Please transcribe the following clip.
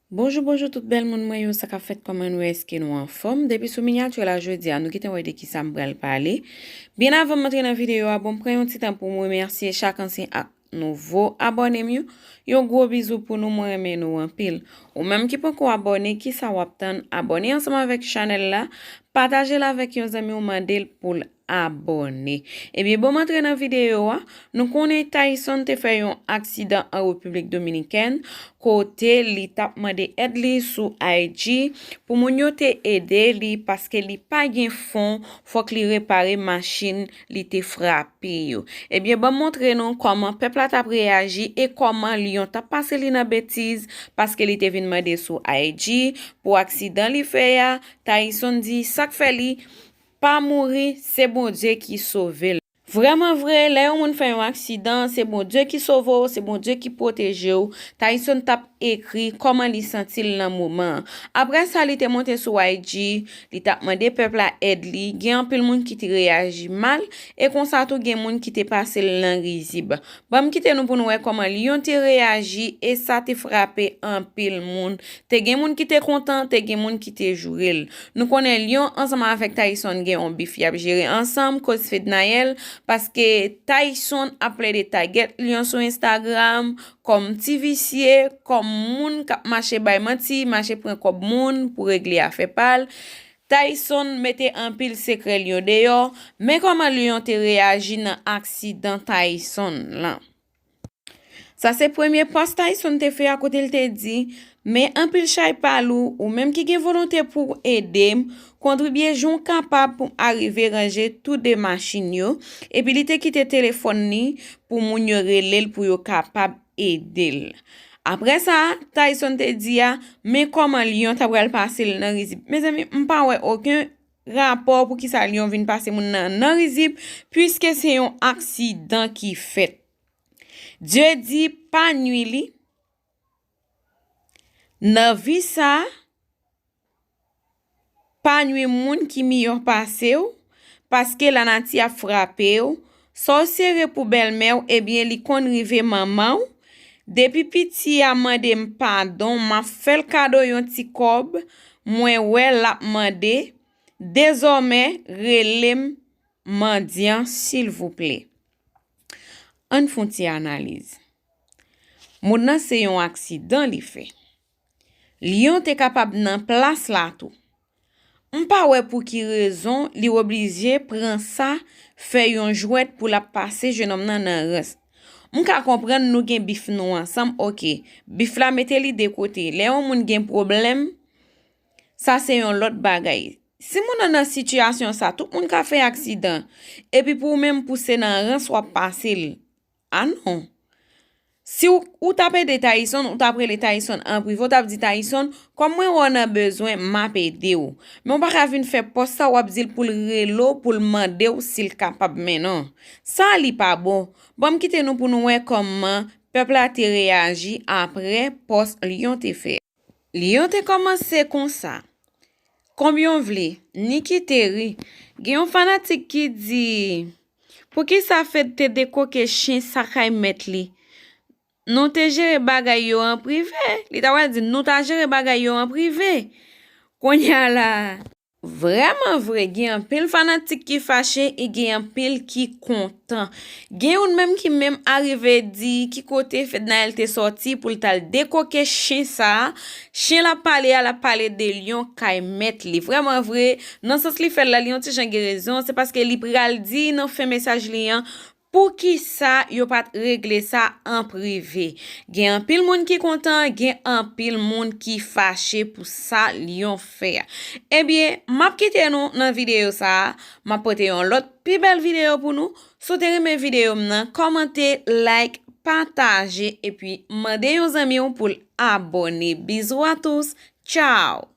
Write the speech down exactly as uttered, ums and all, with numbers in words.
Bonjou, bonjou tout bèl moun mwen yo, sa k ap fèt, kòman nou ye, èske nou anfòm? Depi sou minyati la jodi a, nou gentan wè de kisa m pral pale. Byen avan m antre nan videyo a, bon, m pran yon ti tan pou m remèsye chak ansyen ak nouvo abòne m yo. Yon gwo bizou pou nou, mwen renmen nou anpil. Ou menm ki poko abòne, kisa w ap tann? Abòne ansanm avèk chanèl la, pataje l avèk yon zanmi w, mande l pou l abòne. Ebyen, bon, m antre nan videyo a. Nou konnen Tyson te fè yon aksidan an Repiblik Dominikèn, kote li t ap mande èd li sou I G pou moun yo te ede li, paske li pa gen fon, fòk li repare machin li te frape yo. Ebyen, ban m montre nou kòman pèp la t ap reyaji e kòman Lyon t ap pase li nan betiz, paske li te vin mande sou I G pou aksidan li fè a. Tyson di sa k fè li pa mouri, se Bondye ki sove l. Vrèman vre, lè yon moun fè yon aksidan, se Bondye ki sove w, se Bondye ki pwoteje w. Tyson t ap ekri kòman li santi l nan moman an. Apre sa, li te monte sou I G, li t ap mande pèp la èd li. Gen anpil moun ki te reyaji mal, e konsa tou gen moun ki te pase l nan rizib. Ban m kite nou pou nou wè kòman Lyon te reyaji, e sa te frape anpil moun. Te gen moun ki te kontan, te gen moun ki te joure l. Nou konnen Lyon ansanm avèk Tyson gen yon bif y ap jere ansanm, koz Fednaelle, paske Tyson ap plede tagèt Lyon sou Instagram kòm ti visye, kòm moun k ap mache bay manti, mache pran kòb moun pou regle afè pa l. Tyson mete anpil sekrè Lyon deyò, men kòman Lyon te reyaji nan aksidan Tyson lan. Sa se premye pòs Tyson te fè a kote l te di, men anpil chay pa lou, ou menm ki gen volonte pou w ede m, kontribye jan w kapab pou m arive ranje tou de machin yo, epi li te kite telefòn li pou moun yo rele l pou yo kapab ede l. Apre sa, Tyson te di a, men kòman Lyon ta pral pase l nan rizib. Mezanmi, m pa wè okenn rapò poukisa Lyon vin pase moun nan nan rizib, piske se yon aksidan ki fèt. Dye di pa nwi li. Nan vi sa, pa nwi moun ki miyò pase w, paske lanati ap frape w. Sa w sere pou bèlmè w, ebyen, li konn rive manman w. Depi piti a mande m padon, m ap fè l kado yon ti kòb, mwen wè l ap mande. Dezòmè, rele m mandyan, silvouplè. Ann fè yon ti analiz. Moun nan se yon aksidan li fè. Lyon te kapab nan plas la tou. M pa wè pou ki rezon li oblije pran sa fè yon jwèt pou l ap pase jennonm nan nan rans. M ka konprann nou gen bif nou ansanm, oke. Bif la mete li de kote. Lè yon moun gen pwoblèm, sa se yon lòt bagay. Si moun nan nan sitiyasyon sa, tout moun ka fè aksidan, epi pou ou menm pou se nan rans w ap pase l, a non. Si w, ou t ap ede Tyson, ou t ap rele Tyson an prive, ou t ap di, Tyson, kòm mwen wè w nan bezwen, m ap ede w. Men w pa ka vin fè pòs sa, w ap di l pou l rele w, pou l mande w si l kapab, men non. Sa li pa bon. Ban m kite nou pou nou wè kòman pèp la te reyaji apre pòs Lyon te fè. Lyon te kòmanse konsa. Konbyen w vle, Niki te ri. Gen yon fanatik ki di, poukisa Fed te dekoke chen sa kay mèt li? Nou te jere bagay yo an prive. Li ta pral di, nou ta jere bagay yo an prive. Kounye a la, vrèman vre, gen anpil fanatik ki fache e gen anpil ki kontan. Gen youn menm ki menm arive di ki kote Fednaelle te sòti pou l t al dekoke chen sa a. Chen l ap pale a, l ap pale de Lyon kay mèt li. Vrèman vre, nan sans li fè l la, li yon ti jan gen rezon. Se paske li pral di nan fen mesaj li an, poukisa yo pa t regle sa an prive. Gen anpil moun ki kontan, gen anpil moun ki fache pou sa Lyon fè a. Ebyen, m ap kite nou nan videyo sa a. M ap pote yon lòt pi bèl videyo pou nou. Si w te renmen videyo m nan, kòmante, like, pataje, epi mande yon zanmi w pou l abòne. Bisous à tous. Tchao!